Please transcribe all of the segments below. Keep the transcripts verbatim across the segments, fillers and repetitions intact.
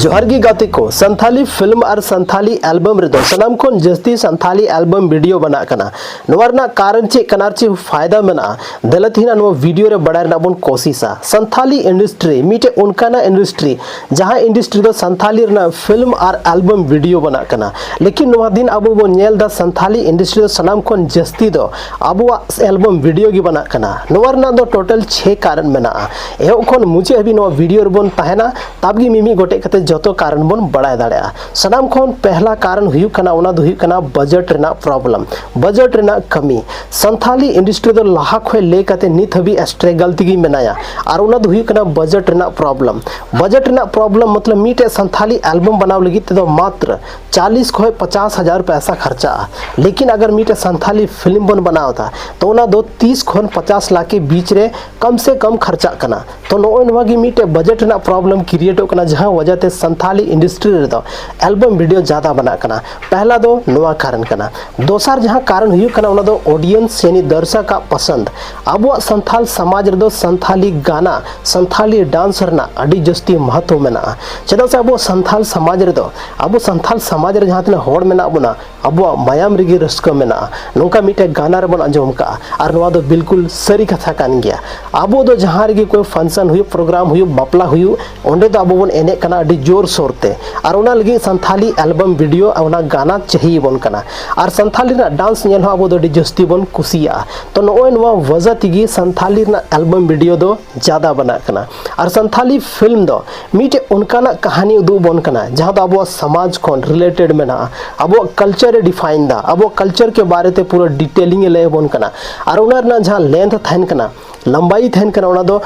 ᱡᱚᱦᱟᱨ ᱜᱮ ᱜᱟᱛᱮ ᱠᱚ, ᱥᱟᱱᱛᱷᱟᱞᱤ ᱯᱷᱤᱞᱢ ᱟᱨ ᱥᱟᱱᱛᱷᱟᱞᱤ ᱮᱞᱵᱟᱢ ᱨᱮᱫᱚ ᱥᱟᱱᱟᱢ ᱠᱷᱚᱱ ᱡᱟᱹᱥᱛᱤ ᱥᱟᱱᱛᱷᱟᱞᱤ ᱮᱞᱵᱟᱢ ᱵᱷᱤᱰᱤᱭᱳ ᱵᱮᱱᱟᱜ ᱠᱟᱱᱟ᱾ ᱱᱚᱣᱟ ᱨᱮᱱᱟᱜ ᱠᱟᱨᱚᱱ ᱪᱮᱫ ᱠᱟᱱᱟ ᱟᱨ ᱪᱮᱫ ᱯᱷᱟᱭᱫᱟ ᱢᱮᱱᱟᱜᱼᱟ, ᱫᱮᱞᱟ ᱛᱮᱦᱮᱧ ᱱᱚᱣᱟ ᱵᱷᱤᱰᱤᱭᱳ ᱨᱮ ᱵᱟᱲᱟᱭ ᱨᱮᱱᱟᱜ ᱵᱚᱱ ᱠᱳᱥᱤᱥᱟ᱾ ᱥᱟᱱᱛᱷᱟᱞᱤ ᱤᱱᱰᱟᱥᱴᱨᱤ ᱢᱤᱫᱴᱮᱡ ᱚᱱᱠᱟᱱᱟᱜ ᱤᱱᱰᱟᱥᱴᱨᱤ, ᱡᱟᱦᱟᱸ ᱤᱱᱰᱟᱥᱴᱨᱤ ᱫᱚ ᱥᱟᱱᱛᱷᱟᱞᱤ ᱨᱮᱱᱟᱜ ᱯᱷᱤᱞᱢ ᱟᱨ ᱮᱞᱵᱟᱢ ᱵᱷᱤᱰᱤᱭᱳ ᱵᱮᱱᱟᱜ ᱠᱟᱱᱟ, ᱞᱮᱠᱤᱱ ᱱᱚᱣᱟ ᱫᱤᱱ ᱟᱵᱚ ᱵᱚᱱ ᱧᱮᱞ ᱮᱫᱟ ᱥᱟᱱᱛᱷᱟᱞᱤ ᱤᱱᱰᱟᱥᱴᱨᱤ ᱫᱚ ᱥᱟᱱᱟᱢ ᱠᱷᱚᱱ ᱡᱟᱹᱥᱛᱤ ᱫᱚ ᱟᱵᱚᱣᱟᱜ ᱮᱞᱵᱟᱢ ᱵᱷᱤᱰᱤᱭᱳ ᱜᱮ ᱵᱮᱱᱟᱜ ᱠᱟᱱᱟ᱾ ᱱᱚᱣᱟ ᱨᱮᱱᱟᱜ ᱫᱚ ᱴᱳᱴᱟᱞ ᱪᱷᱮ ᱠᱟᱨᱚᱱ ᱢᱮᱱᱟᱜᱼᱟ᱾ ᱮᱦᱚᱵ ᱠᱷᱚᱱ ᱢᱩᱪᱟᱹᱫ ᱦᱟᱹᱵᱤᱡ ᱱᱚᱣᱟ ᱵᱷᱤᱰᱤᱭᱳ ᱨᱮᱵᱚᱱ ᱛᱟᱦᱮᱱᱟ, ᱛᱟᱵ ᱜᱮ ᱢᱤᱢᱤᱫ ᱜᱚᱴᱮᱡ ᱠᱟᱛᱮ ᱡᱚᱛᱚ ᱠᱟᱨᱚᱱ ᱵᱚᱱ ᱵᱟᱲᱟᱭ ᱫᱟᱲᱮᱭᱟᱜᱼᱟ᱾ ᱥᱟᱱᱟᱢ ᱠᱷᱚᱱ ᱯᱮᱦᱞᱟ ᱠᱟᱨᱚᱱ ᱦᱩᱭᱩᱜ ᱠᱟᱱᱟ, ᱚᱱᱟ ᱫᱚ ᱦᱩᱭᱩᱜ ᱠᱟᱱᱟ ᱵᱟᱡᱮᱴ ᱨᱮᱱᱟᱜ ᱯᱨᱚᱵᱞᱮᱢ, ᱵᱟᱡᱮᱴ ᱨᱮᱱᱟᱜ ᱠᱟᱹᱢᱤ᱾ ᱥᱟᱱᱛᱷᱟᱞᱤ ᱤᱱᱰᱟᱥᱴᱨᱤ ᱫᱚ ᱞᱟᱦᱟ ᱠᱷᱚᱱ ᱞᱟᱹᱭ ᱠᱟᱛᱮ ᱱᱤᱛ ᱦᱟᱹᱵᱤᱡ ᱥᱴᱨᱮᱜᱚᱞ ᱛᱮᱜᱮ ᱢᱮᱱᱟᱭᱟ, ᱟᱨ ᱚᱱᱟ ᱫᱚ ᱦᱩᱭᱩᱜ ᱠᱟᱱᱟ ᱵᱟᱡᱮᱴ ᱨᱮᱱᱟᱜ ᱯᱨᱚᱵᱞᱮᱢ᱾ ᱵᱟᱡᱮᱴ ᱨᱮᱱᱟᱜ ᱯᱨᱚᱵᱞᱮᱢ ᱢᱚᱛᱞᱚᱵ ᱢᱤᱫᱴᱮᱡ ᱥᱟᱱᱛᱷᱟᱞᱤ ᱮᱞᱵᱟᱢ ᱵᱮᱱᱟᱣ ᱞᱟᱹᱜᱤᱫ ᱛᱮᱫᱚ ᱢᱟᱛᱨᱚ ᱪᱟᱞᱤᱥ ᱠᱷᱚᱱ ᱯᱚᱪᱟᱥ ᱦᱟᱡᱟᱨ ᱯᱚᱭᱥᱟ ᱠᱷᱚᱨᱪᱟᱜᱼᱟ, ᱞᱮᱠᱤᱱ ᱟᱜᱟᱨ ᱢᱤᱫᱴᱮᱡ ᱥᱟᱱᱛᱷᱟᱞᱤ ᱯᱷᱤᱞᱢ ᱵᱚᱱ ᱵᱮᱱᱟᱣ ᱮᱫᱟ ᱛᱚ ᱚᱱᱟ ᱫᱚ ᱛᱤᱥ ᱠᱷᱚᱱ ᱯᱚᱪᱟᱥ ᱞᱟᱠᱷ ᱠᱮ ᱵᱤᱪ ᱨᱮ ᱠᱚᱢ ᱥᱮ ᱠᱚᱢ ᱠᱷᱚᱨᱪᱟᱜ ᱠᱟᱱᱟ᱾ ᱛᱚ ᱱᱚᱜᱼᱚᱭ ᱱᱚᱣᱟ ᱜᱮ ᱢᱤᱫᱴᱮᱡ ᱵᱟᱡᱮᱴ ᱨᱮᱱᱟᱜ ᱯᱨᱚᱵᱞᱮᱢ ᱠᱨᱤᱭᱮᱴᱚᱜ ᱠᱟᱱᱟ, ᱡᱟᱦᱟᱸ ᱣᱟᱡᱟ ᱛᱮ ᱥᱟᱱᱛᱷᱟᱞᱤ ᱤᱱᱰᱟᱥᱴᱨᱤ ᱨᱮᱫᱚ ᱮᱞᱵᱟᱢ ᱵᱷᱤᱰᱤᱭᱳ ᱡᱟᱫᱟ ᱵᱮᱱᱟᱜ ᱠᱟᱱᱟ᱾ ᱯᱮᱦᱞᱟ ᱫᱚ ᱱᱚᱣᱟ ᱠᱟᱨᱚᱱ ᱠᱟᱱᱟ᱾ ᱫᱚᱥᱟᱨ ᱡᱟᱦᱟᱸ ᱠᱟᱨᱚᱱ ᱦᱩᱭᱩᱜ ᱠᱟᱱᱟ, ᱚᱱᱟ ᱫᱚ ᱚᱰᱤᱭᱮᱱᱥ ᱭᱟᱱᱤ ᱫᱚᱨᱥᱚᱠᱟᱜ ᱯᱚᱥᱚᱱᱫ᱾ ᱟᱵᱚᱣᱟᱜ ᱥᱟᱱᱛᱷᱟᱞ ᱥᱚᱢᱟᱡᱽ ᱨᱮᱫᱚ ᱥᱟᱱᱛᱷᱟᱞᱤ ᱜᱟᱱᱟ, ᱥᱟᱱᱛᱷᱟᱞᱤ ᱰᱟᱱᱥ ᱨᱮᱱᱟᱜ ᱟᱹᱰᱤ ᱡᱟᱹᱥᱛᱤ ᱢᱚᱦᱚᱛᱛᱚ ᱢᱮᱱᱟᱜᱼᱟ᱾ ᱪᱮᱫᱟᱜ ᱥᱮ ᱟᱵᱚ ᱥᱟᱱᱛᱷᱟᱞ ᱥᱚᱢᱟᱡᱽ ᱨᱮᱫᱚ, ᱟᱵᱚ ᱥᱟᱱᱛᱷᱟᱞ ᱥᱚᱢᱟᱡᱽ ᱨᱮ ᱡᱟᱦᱟᱸ ᱛᱤᱱᱟᱹᱜ ᱦᱚᱲ ᱢᱮᱱᱟᱜ ᱵᱚᱱᱟ, ᱟᱵᱚᱣᱟᱜ ᱢᱟᱭᱟᱢ ᱨᱮᱜᱮ ᱨᱟᱹᱥᱠᱟᱹ ᱢᱮᱱᱟᱜᱼᱟ, ᱱᱚᱝᱠᱟ ᱢᱤᱫᱴᱮᱡ ᱜᱟᱱᱟ ᱨᱮᱵᱚᱱ ᱟᱸᱡᱚᱢ ᱠᱟᱜᱼᱟ᱾ ᱟᱨ ᱱᱚᱣᱟ ᱫᱚ ᱵᱤᱞᱠᱩᱞ ᱥᱟᱹᱨᱤ ᱠᱟᱛᱷᱟ ᱠᱟᱱ ᱜᱮᱭᱟ᱾ ᱟᱵᱚ ᱫᱚ ᱡᱟᱦᱟᱸ ᱨᱮᱜᱮ ᱠᱳᱭ ᱯᱷᱟᱱᱥᱚᱱ ᱦᱩᱭᱩᱜ, ᱯᱨᱳᱜᱨᱟᱢ ᱦᱩᱭᱩᱜ, ᱵᱟᱯᱞᱟ ᱦᱩᱭᱩᱜ, ᱚᱸᱰᱮ ᱫᱚ ᱟᱵᱚ ᱵᱚᱱ ᱮᱱᱮᱡ ᱠᱟᱱᱟ ᱟᱹᱰᱤ ᱡᱳᱨ ᱥᱳᱨ ᱛᱮ᱾ ᱟᱨ ᱚᱱᱟ ᱞᱟᱹᱜᱤᱫ ᱥᱟᱱᱛᱷᱟᱞᱤ ᱮᱞᱵᱟᱢ ᱵᱷᱤᱰᱤᱭᱳ ᱟᱨ ᱚᱱᱟ ᱜᱟᱱᱟ ᱪᱟᱹᱦᱤ ᱵᱚᱱ ᱠᱟᱱᱟ᱾ ᱟᱨ ᱥᱟᱱᱛᱷᱟᱞᱤ ᱨᱮᱱᱟᱜ ᱰᱟᱱᱥ ᱧᱮᱞ ᱦᱚᱸ ᱟᱵᱚ ᱫᱚ ᱟᱹᱰᱤ ᱡᱟᱹᱥᱛᱤ ᱵᱚᱱ ᱠᱩᱥᱤᱭᱟᱜᱼᱟ᱾ ᱛᱚ ᱱᱚᱜᱼᱚᱭ ᱱᱚᱣᱟ ᱣᱟᱡᱟ ᱛᱮᱜᱮ ᱥᱟᱱᱛᱷᱟᱞᱤ ᱨᱮᱱᱟᱜ ᱮᱞᱵᱟᱢ ᱵᱷᱤᱰᱤᱭᱳ ᱫᱚ ᱡᱟᱫᱟ ᱵᱮᱱᱟᱜ ᱠᱟᱱᱟ᱾ ᱟᱨ ᱥᱟᱱᱛᱷᱟᱞᱤ ᱯᱷᱤᱞᱢ ᱫᱚ ᱢᱤᱫᱴᱮᱡ ᱚᱱᱠᱟᱱᱟᱜ ᱠᱟᱹᱦᱱᱤ ᱩᱫᱩᱜ ᱵᱚᱱ ᱠᱟᱱᱟ, ᱡᱟᱦᱟᱸ ᱫᱚ ᱟᱵᱚᱣᱟᱜ ᱥᱚᱢᱟᱡᱽ ᱠᱷᱚᱱ ᱨᱤᱞᱮᱴᱮᱰ ᱢᱮᱱᱟᱜᱼᱟ, ᱟᱵᱚᱣᱟᱜ ᱠᱟᱞᱪᱟᱨ ᱮ ᱰᱤᱯᱷᱟᱭᱤᱱ ᱫᱟ, ᱟᱵᱚᱣᱟᱜ ᱠᱟᱞᱪᱟᱨ ᱠᱮ ᱵᱟᱨᱮ ᱛᱮ ᱯᱩᱨᱟᱹ ᱰᱤᱴᱮᱞᱤᱝ ᱮ ᱞᱟᱹᱭ ᱟᱵᱚᱱ ᱠᱟᱱᱟ᱾ ᱟᱨ ᱚᱱᱟ ᱨᱮᱱᱟᱜ ᱡᱟᱦᱟᱸ ᱞᱮᱱᱛᱷ ᱛᱟᱦᱮᱱ ᱠᱟᱱᱟ, ᱞᱟᱢᱵᱟᱭ ᱛᱟᱦᱮᱱ ᱠᱟᱱᱟ, ᱚᱱᱟ ᱫᱚ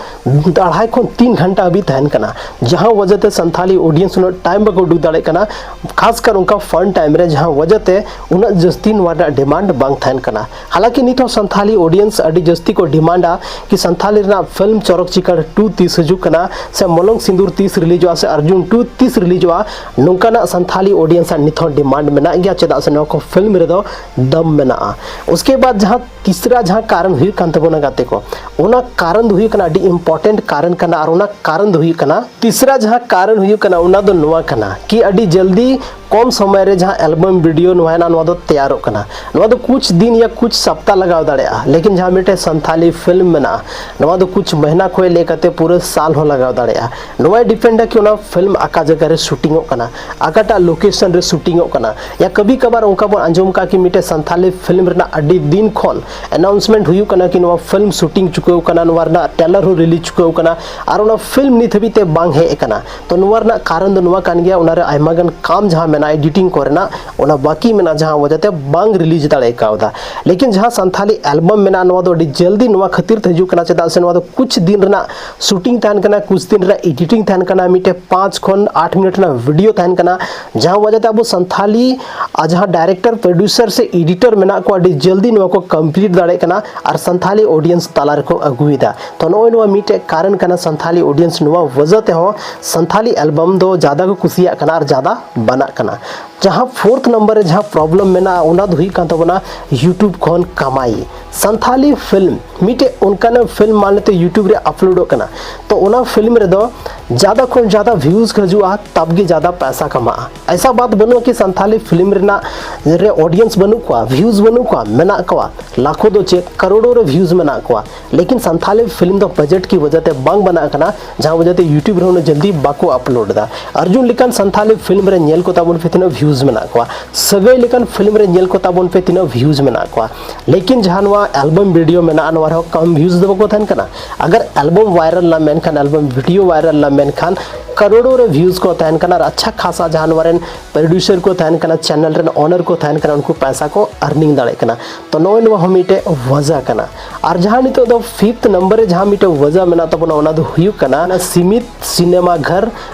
ᱟᱲᱟᱭ ᱠᱷᱚᱱ ᱛᱤᱱ ᱜᱷᱚᱱᱴᱟ ᱦᱟᱹᱵᱤᱡ ᱛᱟᱦᱮᱱ ᱠᱟᱱᱟ, ᱡᱟᱦᱟᱸ ᱣᱟᱡᱟ ᱛᱮ ᱥᱟᱱᱛᱷᱟᱞᱤ ᱚᱰᱤᱭᱮᱱᱥ ᱩᱱᱟᱹᱜ ᱴᱟᱭᱤᱢ ᱵᱟᱠᱚ ᱩᱰᱩᱠ ᱫᱟᱲᱮᱭᱟᱜ ᱠᱟᱱᱟ, ᱠᱷᱟᱥ ᱠᱟᱨ ᱚᱱᱠᱟ ᱯᱷᱟᱱ ᱴᱟᱭᱤᱢ ᱨᱮ, ᱡᱟᱦᱟᱸ ᱣᱟᱡᱟ ᱛᱮ ᱩᱱᱟᱹᱜ ᱡᱟᱹᱥᱛᱤ ᱱᱚᱣᱟ ᱨᱮᱱᱟᱜ ᱰᱤᱢᱟᱱᱰ ᱵᱟᱝ ᱛᱟᱦᱮᱱ ᱠᱟᱱᱟ᱾ ᱦᱟᱞᱟᱝᱠᱤ ᱱᱤᱛ ᱦᱚᱸ ᱥᱟᱱᱛᱷᱟᱞᱤ ᱚᱰᱤᱭᱮᱱᱥ ᱟᱹᱰᱤ ᱡᱟᱹᱥᱛᱤ ᱠᱚ ᱰᱤᱢᱟᱱᱰᱟ ᱠᱤ ᱥᱟᱱᱛᱷᱟᱞᱤ ᱨᱮᱱᱟᱜ ᱯᱷᱤᱞᱢ ᱪᱚᱨᱚᱠ ᱪᱤᱠᱟᱹᱲ ᱴᱩ ᱛᱤᱥ ᱦᱤᱡᱩᱜ ᱠᱟᱱᱟ, ᱥᱮ ᱢᱚᱞᱚᱝ ᱥᱤᱸᱫᱩᱨ ᱛᱤᱥ ᱨᱤᱞᱤᱡᱚᱜᱼᱟ, ᱥᱮ ᱚᱨᱡᱩᱱ ᱴᱩ ᱛᱤᱥ ᱨᱤᱞᱤᱡᱚᱜᱼᱟ, ᱱᱚᱝᱠᱟᱱᱟᱜ ᱥᱟᱱᱛᱷᱟᱞᱤ ᱚᱰᱤᱭᱮᱱᱥ ᱟᱜ ᱱᱤᱛ ᱦᱚᱸ ᱰᱤᱢᱟᱱᱰ ᱢᱮᱱᱟᱜ ᱜᱮᱭᱟ᱾ ᱪᱮᱫᱟᱜ ᱥᱮ ᱱᱚᱣᱟ ᱠᱚ ᱯᱷᱤᱞᱢ ᱨᱮᱫᱚ ᱫᱟᱢ ᱢᱮᱱᱟᱜᱼᱟ᱾ ᱩᱥᱠᱮ ᱵᱟᱫ ᱡᱟᱦᱟᱸ ᱛᱤᱥᱨᱟ ᱡᱟᱦᱟᱸ ᱠᱟᱨᱚᱱ ᱦᱩᱭᱩᱜ ᱠᱟᱱ ᱛᱟᱵᱚᱱᱟ ᱜᱟᱛᱮ ᱠᱚ, ᱚᱱᱟ ᱠᱟᱨᱚᱱ ᱫᱚ ᱦᱩᱭᱩᱜ ᱠᱟᱱᱟ, ᱟᱹᱰᱤ ᱤᱢᱯᱚᱨᱴᱮᱱᱴ ᱠᱟᱨᱚᱱ ᱠᱟᱱᱟ᱾ ᱟᱨ ᱚᱱᱟ ᱠᱟᱨᱚᱱ ᱫᱚ ᱦᱩᱭᱩᱜ ᱠᱟᱱᱟ, ᱛᱤᱥᱨᱟ ᱡᱟᱦᱟᱸ ᱠᱟᱨᱚᱱ ᱦᱩᱭᱩᱜ ᱠᱟᱱᱟ, ᱚᱱᱟ ᱫᱚ ᱱᱚᱣᱟ ᱠᱟᱱᱟ ᱠᱤ ᱟᱹᱰᱤ ᱡᱚᱞᱫᱤ ᱠᱚᱢ ᱥᱚᱢᱚᱭ ᱨᱮ ᱡᱟᱦᱟᱸ ᱮᱞᱵᱟᱢ ᱵᱷᱤᱰᱤᱭᱳ ᱱᱚᱣᱟ ᱦᱮᱱᱟᱜ, ᱱᱚᱣᱟ ᱫᱚ ᱛᱮᱭᱟᱨᱚᱜ ᱠᱟᱱᱟ᱾ ᱱᱚᱣᱟ ᱫᱚ ᱠᱩᱪ ᱫᱤᱱ ᱭᱟ ᱠᱩᱪ ᱥᱟᱯᱛᱟ ᱞᱟᱜᱟᱣ ᱫᱟᱲᱮᱭᱟᱜᱼᱟ, ᱞᱮᱠᱤᱱ ᱡᱟᱦᱟᱸ ᱢᱤᱫᱴᱮᱱ ᱥᱟᱱᱛᱷᱟᱞᱤ ᱯᱷᱤᱞᱢ ᱢᱮᱱᱟᱜᱼᱟ, ᱱᱚᱣᱟ ᱫᱚ ᱠᱩᱪ ᱢᱟᱹᱦᱱᱟ ᱠᱷᱚᱱ ᱞᱮ ᱠᱟᱛᱮ ᱯᱩᱨᱟᱹ ᱥᱟᱞ ᱦᱚᱸ ᱞᱟᱜᱟᱣ ᱫᱟᱲᱮᱭᱟᱜᱼᱟ᱾ ᱱᱚᱣᱟᱭ ᱰᱤᱯᱮᱱᱰᱟ ᱠᱤ ᱚᱱᱟ ᱯᱷᱤᱞᱢ ᱚᱠᱟ ᱡᱟᱭᱜᱟ ᱨᱮ ᱥᱩᱴᱤᱝᱚᱜ ᱠᱟᱱᱟ, ᱚᱠᱟᱴᱟᱜ ᱞᱳᱠᱮᱥᱚᱱ ᱨᱮ ᱥᱩᱴᱤᱝᱚᱜ ᱠᱟᱱᱟ, ᱭᱟ ᱠᱟᱵᱷᱤ ᱠᱟᱵᱷᱟᱨ ᱚᱱᱠᱟ ᱵᱚᱱ ᱟᱸᱡᱚᱢ ᱠᱟᱜᱼᱟ ᱠᱤ ᱢᱤᱫᱴᱮᱱ ᱥᱟᱱᱛᱷᱟᱞᱤ ᱯᱷᱤᱞᱢ ᱨᱮᱱᱟᱜ ᱟᱹᱰᱤ ᱫᱤᱱ ᱠᱷᱚᱱ ᱟᱱᱟᱣᱩᱱᱥᱢᱮᱱᱴ ᱦᱩᱭᱩᱜ ᱠᱟᱱᱟ ᱠᱤ ᱱᱚᱣᱟ ᱯᱷᱤᱞᱢ ᱥᱩᱴᱤᱝ ᱪᱩᱠᱟᱹᱣ ᱠᱟᱱᱟ, ᱱᱚᱣᱟ ᱨᱮᱱᱟᱜ ᱴᱨᱮᱞᱟᱨ ᱦᱚᱸ ᱨᱤᱞᱤᱡᱽ ᱪᱩᱠᱟᱹᱣ ᱠᱟᱱᱟ, ᱟᱨ ᱚᱱᱟ ᱯᱷᱤᱞᱢ ᱱᱤᱛ ᱦᱟᱹᱵᱤᱡ ᱛᱮ ᱵᱟᱝ ᱦᱮᱡ ᱟᱠᱟᱱᱟ᱾ ᱛᱚ ᱱᱚᱣᱟ ᱨᱮᱱᱟᱜ ᱠᱟᱨᱚᱱ ᱫᱚ ᱱᱚᱣᱟ ᱠᱟᱱ ᱜᱮᱭᱟ, ᱚᱱᱟ ᱨᱮ ᱟᱭᱢᱟ ᱜᱟᱱ ᱠᱟᱢ ᱡᱟᱦᱟᱸ ᱢᱮᱱᱟᱜᱼᱟ, ᱮᱰᱤᱴᱤᱝ ᱠᱚᱨᱮᱱᱟᱜ, ᱚᱱᱟ ᱵᱟᱹᱠᱤ ᱢᱮᱱᱟᱜᱼᱟ, ᱡᱟᱦᱟᱸ ᱣᱟᱡᱟ ᱛᱮ ᱵᱟᱝ ᱨᱤᱞᱤᱡᱽ ᱫᱟᱲᱮ ᱠᱟᱣᱫᱟ᱾ ᱞᱮᱠᱤᱱ ᱡᱟᱦᱟᱸ ᱥᱟᱱᱛᱷᱟᱞᱤ ᱮᱞᱵᱟᱢ ᱢᱮᱱᱟᱜᱼᱟ, ᱱᱚᱣᱟ ᱫᱚ ᱟᱹᱰᱤ ᱡᱚᱞᱫᱤ ᱱᱚᱣᱟ ᱠᱷᱟᱹᱛᱤᱨ ᱛᱮ ᱦᱤᱡᱩᱜ ᱠᱟᱱᱟ, ᱪᱮᱫᱟᱜ ᱥᱮ ᱱᱚᱣᱟ ᱫᱚ ᱠᱩᱪ ᱫᱤᱱ ᱨᱮᱱᱟᱜ ᱥᱩᱴᱤᱝ ᱛᱟᱦᱮᱱ ᱠᱟᱱᱟ, ᱠᱩᱪ ᱫᱤᱱ ᱨᱮᱱᱟᱜ ᱮᱰᱤᱴᱤᱝ ᱛᱟᱦᱮᱱ ᱠᱟᱱᱟ, ᱢᱤᱫᱴᱮᱱ ᱯᱟᱸᱪ ᱠᱷᱚᱱ ᱟᱴ ᱢᱤᱱᱤᱴ ᱨᱮᱱᱟᱜ ᱵᱷᱤᱰᱤᱭᱳ ᱛᱟᱦᱮᱱ ᱠᱟᱱᱟ, ᱡᱟᱦᱟᱸ ᱣᱟᱡᱟ ᱛᱮ ᱟᱵᱚ ᱥᱟᱱᱛᱷᱟᱞᱤ ᱟᱨ ᱡᱟᱦᱟᱸ ᱰᱟᱭᱨᱮᱠᱴᱚᱨ, ᱯᱨᱚᱰᱭᱩᱥᱟᱨ ᱥᱮ ᱮᱰᱤᱴᱚᱨ ᱢᱮᱱᱟᱜ ᱠᱚᱣᱟ, ᱟᱹᱰᱤ ᱡᱚᱞᱫᱤ ᱱᱚᱣᱟ ᱠᱚ ᱠᱚᱢᱯᱞᱤᱴ ᱫᱟᱲᱮᱭᱟᱜ ᱠᱟᱱᱟ ᱟᱨ ᱥᱟᱱᱛᱷᱟᱞᱤ ᱚᱰᱤᱭᱮᱱᱥ ᱛᱟᱞᱟ ᱨᱮᱠᱚ ᱟᱹᱜᱩᱭᱮᱫᱟ᱾ ᱛᱚ ᱱᱚᱜᱼᱚᱭ ᱱᱚᱣᱟ ᱢᱤᱫᱴᱮᱡ ᱠᱟᱨᱚᱱ ᱠᱟᱱᱟ ᱥᱟᱱᱛᱷᱟᱞᱤ ᱚᱰᱤᱭᱮᱱᱥ ᱱᱚᱣᱟ ᱣᱟᱡᱟ ᱛᱮᱦᱚᱸ ᱥᱟᱱᱛᱷᱟᱞᱤ ᱮᱞᱵᱟᱢ ᱫᱚ ᱡᱟᱫᱟ ᱠᱚ ᱠᱩᱥᱤᱭᱟᱜ ᱠᱟᱱᱟ ᱟᱨ ᱡᱟᱫᱟ ᱵᱟᱱᱟᱜ ᱠᱟᱱᱟ᱾ ᱡᱟᱦᱟᱸ ᱯᱷᱳᱨᱛᱷ ᱱᱟᱢᱵᱟᱨ ᱨᱮ ᱡᱟᱦᱟᱸ ᱯᱨᱚᱵᱞᱮᱢ ᱢᱮᱱᱟᱜᱼᱟ, ᱚᱱᱟ ᱫᱚ ᱦᱩᱭᱩᱜ ᱠᱟᱱ ᱛᱟᱵᱚᱱᱟ YouTube ᱠᱷᱚᱱ ᱠᱟᱢᱟᱭ᱾ ᱥᱟᱱᱛᱷᱟᱞᱤ ᱯᱷᱤᱞᱢ, ᱢᱤᱫᱴᱮᱡ ᱚᱱᱠᱟᱱᱟᱜ ᱯᱷᱤᱞᱢ ᱢᱟᱱᱞᱮᱛᱮ YouTube ᱨᱮ ᱟᱯᱞᱳᱰᱚᱜ ᱠᱟᱱᱟ, ᱛᱚ ᱚᱱᱟ ᱯᱷᱤᱞᱢ ᱨᱮᱫᱚ ᱡᱟᱫᱟ ᱠᱷᱚᱱ ᱡᱟᱫᱟ ᱵᱷᱤᱭᱩᱡᱽ ᱦᱤᱡᱩᱜᱼᱟ, ᱛᱟᱵ ᱜᱮ ᱡᱟᱫᱟ ᱯᱟᱭᱥᱟ ᱠᱟᱢᱟᱜᱼᱟ᱾ ᱮᱥᱟ ᱵᱟᱛ ᱵᱟᱹᱱᱩᱜᱼᱟ ᱠᱤ ᱥᱟᱱᱛᱷᱟᱞᱤ ᱯᱷᱤᱞᱢ ᱨᱮᱱᱟᱜ ᱨᱮ ᱚᱰᱤᱭᱮᱱᱥ ᱵᱟᱹᱱᱩᱜ ᱠᱚᱣᱟ, ᱵᱷᱤᱭᱩᱡᱽ ᱵᱟᱹᱱᱩᱜ ᱠᱚᱣᱟ, ᱢᱮᱱᱟᱜ ᱠᱚᱣᱟ, ᱞᱟᱠᱷᱚ ᱫᱚ ᱪᱮᱫ, ᱠᱟᱨᱳᱲᱚ ᱨᱮ ᱵᱷᱤᱭᱩᱡᱽ ᱢᱮᱱᱟᱜ ᱠᱚᱣᱟ᱾ ᱞᱮᱠᱤᱱ ᱥᱟᱱᱛᱷᱟᱞᱤ ᱯᱷᱤᱞᱢ ᱫᱚ ᱵᱟᱡᱮᱴ ᱠᱤ ᱣᱟᱡᱟ ᱛᱮ ᱵᱟᱝ ᱵᱟᱱᱟᱜ ᱠᱟᱱᱟ, ᱡᱟᱦᱟᱸ ᱣᱟᱡᱟ ᱛᱮ YouTube ᱨᱮ ᱩᱱᱟᱹᱜ ᱡᱚᱞᱫᱤ ᱵᱟᱠᱚ ᱟᱯᱞᱳᱰ ᱮᱫᱟ᱾ ᱟᱨᱡᱩᱱ ᱞᱮᱠᱟᱱ ᱥᱟᱱᱛᱷᱟᱞᱤ ᱯᱷᱤᱞᱢ ᱨᱮ ᱧᱮᱞ ᱠᱚ ᱛᱟᱵᱚᱱ ᱯᱮ ᱛᱤᱱᱟᱹᱜ ᱵᱷᱤᱭᱩᱡᱽ ᱢᱮᱱᱟᱜ ᱠᱚᱣᱟ, ᱥᱟᱹᱜᱟᱹᱭ ᱞᱮᱠᱟᱱ ᱯᱷᱤᱞᱢ ᱨᱮ ᱧᱮᱞ ᱠᱚ ᱛᱟᱵᱚᱱ ᱯᱮ ᱛᱤᱱᱟᱹᱜ ᱵᱷᱤᱭᱩᱡᱽ ᱢᱮᱱᱟᱜ ᱠᱚᱣᱟ᱾ ᱞᱮᱠᱤᱱ ᱡᱟᱦᱟᱸ ᱱᱚᱣᱟ ᱮᱞᱵᱟᱢ ᱵᱷᱤᱰᱤᱭᱳ ᱢᱮᱱᱟᱜᱼᱟ, ᱱᱚᱣᱟ ᱨᱮᱦᱚᱸ ᱠᱚᱢ ᱵᱷᱤᱭᱩᱡᱽ ᱫᱚ ᱵᱟᱠᱚ ᱛᱟᱦᱮᱱ ᱠᱟᱱᱟ᱾ ᱟᱜᱟᱨ ᱮᱞᱵᱟᱢ ᱣᱟᱭᱨᱟᱞ ᱞᱟ ᱢᱮᱱᱠᱷᱟᱱ, ᱮᱞᱵᱟᱢ ᱵᱷᱤᱰᱤᱭᱳ ᱣᱟᱭᱨᱟᱞ ᱞᱟ ᱢᱮᱱᱠᱷᱟᱱ, ᱠᱟᱨᱳᱲᱚ ᱨᱮ ᱵᱷᱤᱭᱩᱡᱽ ᱠᱚ ᱛᱟᱦᱮᱱ ᱠᱟᱱᱟ ᱟᱨ ᱟᱪᱪᱷᱟ ᱠᱷᱟᱥᱟ ᱡᱟᱦᱟᱸ ᱱᱚᱣᱟ ᱨᱮᱱ ᱯᱨᱚᱰᱭᱩᱥᱟᱨ ᱠᱚ ᱛᱟᱦᱮᱱ ᱠᱟᱱᱟ, ᱪᱮᱱᱮᱞ ᱨᱮᱱ ᱳᱱᱟᱨ ᱠᱚ ᱛᱟᱦᱮᱱ ᱠᱟᱱᱟ, ᱩᱱᱠᱩ ᱯᱟᱭᱥᱟ ᱠᱚ ᱟᱨᱱᱤᱝ ᱫᱟᱲᱮᱭᱟᱜ ᱠᱟᱱᱟ᱾ ᱛᱚ ᱱᱚᱜᱼᱚᱭ ᱱᱚᱣᱟ ᱦᱚᱸ ᱢᱤᱫᱴᱮᱡ ᱣᱟᱡᱟ ᱠᱟᱱᱟ᱾ ᱟᱨ ᱡᱟᱦᱟᱸ ᱱᱤᱛᱚᱜ ᱫᱚ ᱯᱷᱤᱯᱛᱷ ᱱᱟᱢᱵᱟᱨ ᱨᱮ ᱡᱟᱦᱟᱸ ᱢᱤᱫᱴᱮᱡ ᱣᱟᱡᱟ ᱢᱮᱱᱟᱜ ᱛᱟᱵᱚᱱᱟ, ᱚᱱᱟ ᱫᱚ ᱦᱩᱭᱩᱜ ᱠᱟᱱᱟ ᱚᱱᱟ ᱥᱤᱢᱤᱛ ᱥᱤᱱᱮᱢᱟ ᱜᱷᱚᱨ